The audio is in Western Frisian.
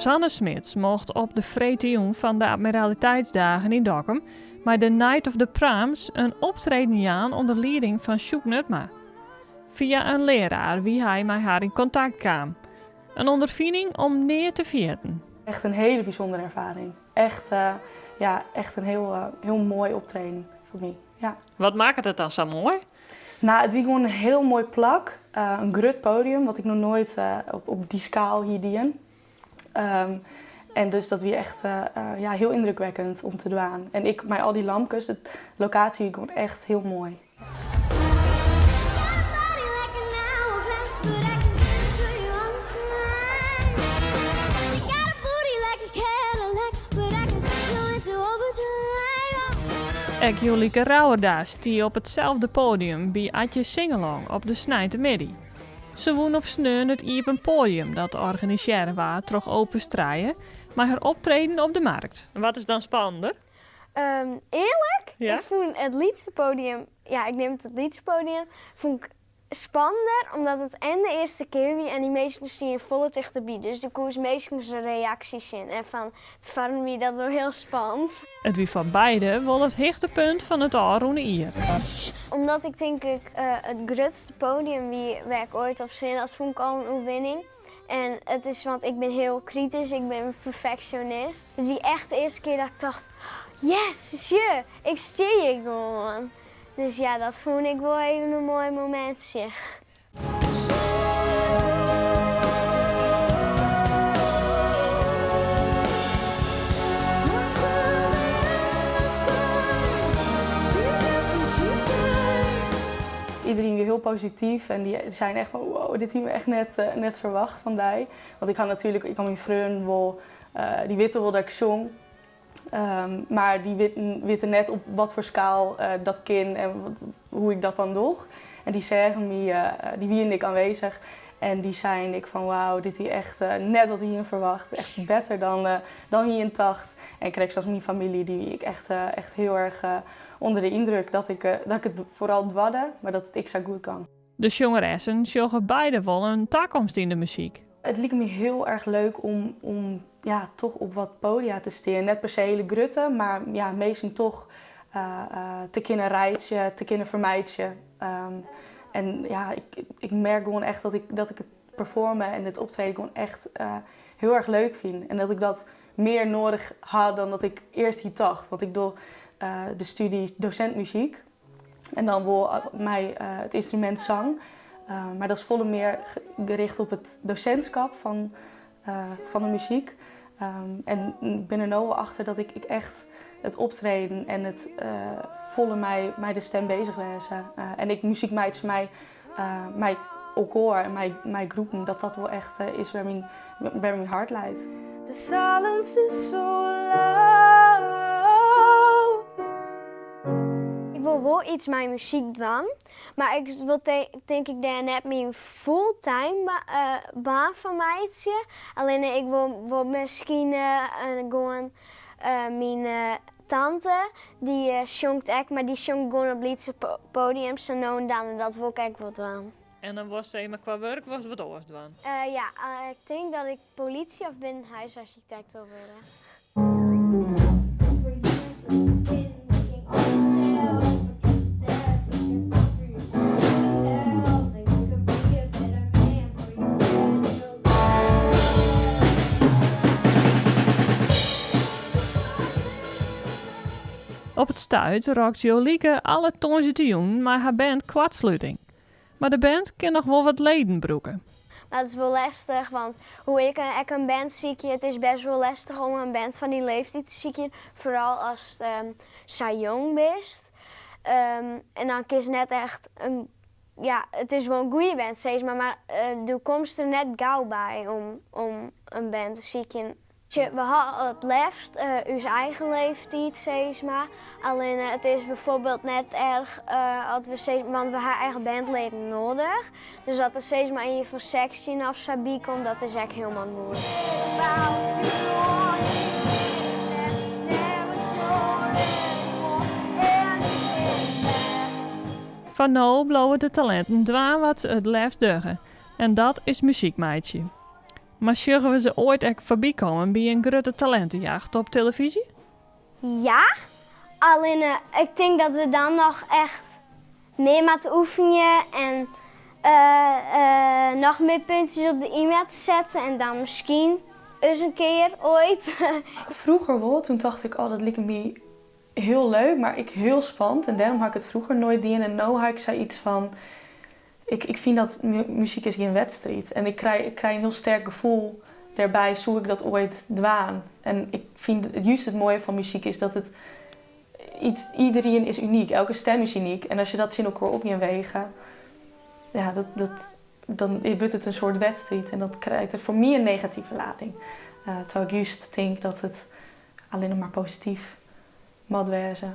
Sanne Smits mocht op de freedtejûn fan de Admiraliteitsdagen yn Dokkum mei de Night of the Proms in optreden jaan ûnder lieding fan Sjoek Nutma. Fia in learaar wie hy mei har yn kontakt kaam. In ûnderfining om nea te ferjitten. Echt in hele bysûndere erfaring. Echt, ja, echt in hiel, hiel moai optreden foar my. Ja. Wat makket it dan sa moai? No, it wie gewoan in hiel moai plak. In grut podium, wat ik noch noait op dy skaal hie dien. En dus dat wie echt ja, hiel yndrukwekkend om te dwaan. En ek mei al dy lampkes, de lokaasje wie gewoan echt hiel moai. Ek Jolieke Rauwerda stie op itselde poadium by Atje Singalong op de sneintemiddei. Se wûn op sneon it iepen poadium dat organisearre waard troch Opus Trije mei har optreden op de Markt. Wat is dan spannender? Earlik? Ik fûn it lytse podium, ja ik neam it it lytse podium, fûn ik spannender omdat it en de earste kear wie en dy minsken stiene folle tichterby. Dus do koest minsken se reaksjes sjen en fan tefoaren wie dat wol hiel spannend. It wie foar beide wol it hichtepunt fan it ôfrûne jier. Omdat ik tink ik it grutste podium wie wêr ik oait op stean, dat fûn ik al in oerwinning. En it is, want ik bin hiel kritysk, ik bin perfeksjonist. It wie echt de earste kear dat ik tocht, yes, sjoch, ik stean hjir gewoan. Dus ja, dat fûn ik wol even in moai momintsje. Iedereen wie hiel posityf en dy seine echt fan wow, dit hiene we echt net, net ferwacht fan dy. Want ik ha natuerlik, ik ha myn freonen wol, dy witte wol dat ik sjong. Mar dy witte net op watfoar skaal dat kin en hoe't ik dat dan doch. En dy seagen my, dy wienen ek aanwezich en dy seinen ek fan wauw, dit wie echt net wat we hienen ferwacht. Echt better dan we hienen tocht. En krekt as myn famylje, dy wie ek echt, echt hiel erch ûnder de yndruk dat ik, dat ik it foaral doarde, mar dat it ek sa goed gie. De sjongeressen sjogge beide wol in takomst yn de muzyk. It liket my hiel erch leuk om, om ja, toch op wat podia te stean. Net per se hiele grutte, mar ja, minsken toch te kinnen reitsje, te kinnen fermeitsje. En ja, ik, ik merk gewoan echt dat ik, dat ik it performen en it optreden gewoan echt hiel erch leuk fyn. En dat ik dat mear noadich ha dan dat ik earst hie tocht. Want ik doch de stúdzje dosint muzyk. En dan wol mei it ynstrumint sang. Mar dat is folle mear gericht op it dosintskap fan, fan de muzyk. En ik bin der no wol achter dat ik echt it optreden en it folle mei, mei de stim beuzich wêze. En ek muzyk meitsje mei, mei elkoar en mei, mei groepen, dat dat wol echt is wêr myn, wêr myn hert leit. The silence is so loud. Ik wol wol iets mei muzyk dwaan, mar ik wol tink ik dêr net myn fulltime baan fan meitsje. Allinne ik wol wol miskien gewoan myn tante, dy sjongt ek, mar dy sjongt gewoan op lytse podiums sa no en dan en dat wol ik ek wol dwaan. En dan wolst mar kwa wurk wolst wat oars dwaan? Ja, ik tink dat ik politie of binnenhuisarchitect wol wurde. Op it stuit rockt Jolieke alle tongersdeitejûnen mei har band Koartsluting. Mar de band kin noch wol wat leden brûke. Mar it is wol lestich, want hoe ik ek in band sykje, it is best wol lestich om in band fan dyn leeftiid te sykjen, foaral ast sa jong bist. En dan kinst net echt in, ja, it is wol in goede band sis mar, mar do komst der net gau by om in band te sykjen. Sjoch, we ha it leafst ús eigen leeftiid sis mar. Allinne it is bijvoorbeeld net erch as we sis want we ha echt bandleden noadich. Dus as der sis mar ien fan 16 of sa by komt, dat is ek hielendal goed. Foar no bliuwe de talinten dwaan wat se it leafst dogge en dat is muzyk meitsje. Mar sjogge we se oait ek foarby kommen by in grutte talintejacht op telefyzje? Ja, allinne ik tink dat we dan noch echt mear moatte oefenje en noch mear puntsjes op de i moatte sette en dan miskien ris in kear oait. Froeger wol, toen tocht ik, oh dat liket my hiel leuk, mar ek hiel spannend. En dêrom ha ik it froeger noait dien. En no ha ik sayts fan, ik fyn dat muzyk is gjin wedstriid. En ik krij in hiel sterk gefoel dêrby, soe ik dat oait dwaan. En ik fyn it júst it moaie fan muzyk is dat it iets, iedereen is unyk, elke stim is unyk. En as je dat tsjin elkoar op gean wegen, ja, dan wurdt it in soart wedstriid. En dat krijt der foar my in negative lading. Terwijl ik júst tink dat it allinnich mar posityf moat wêze.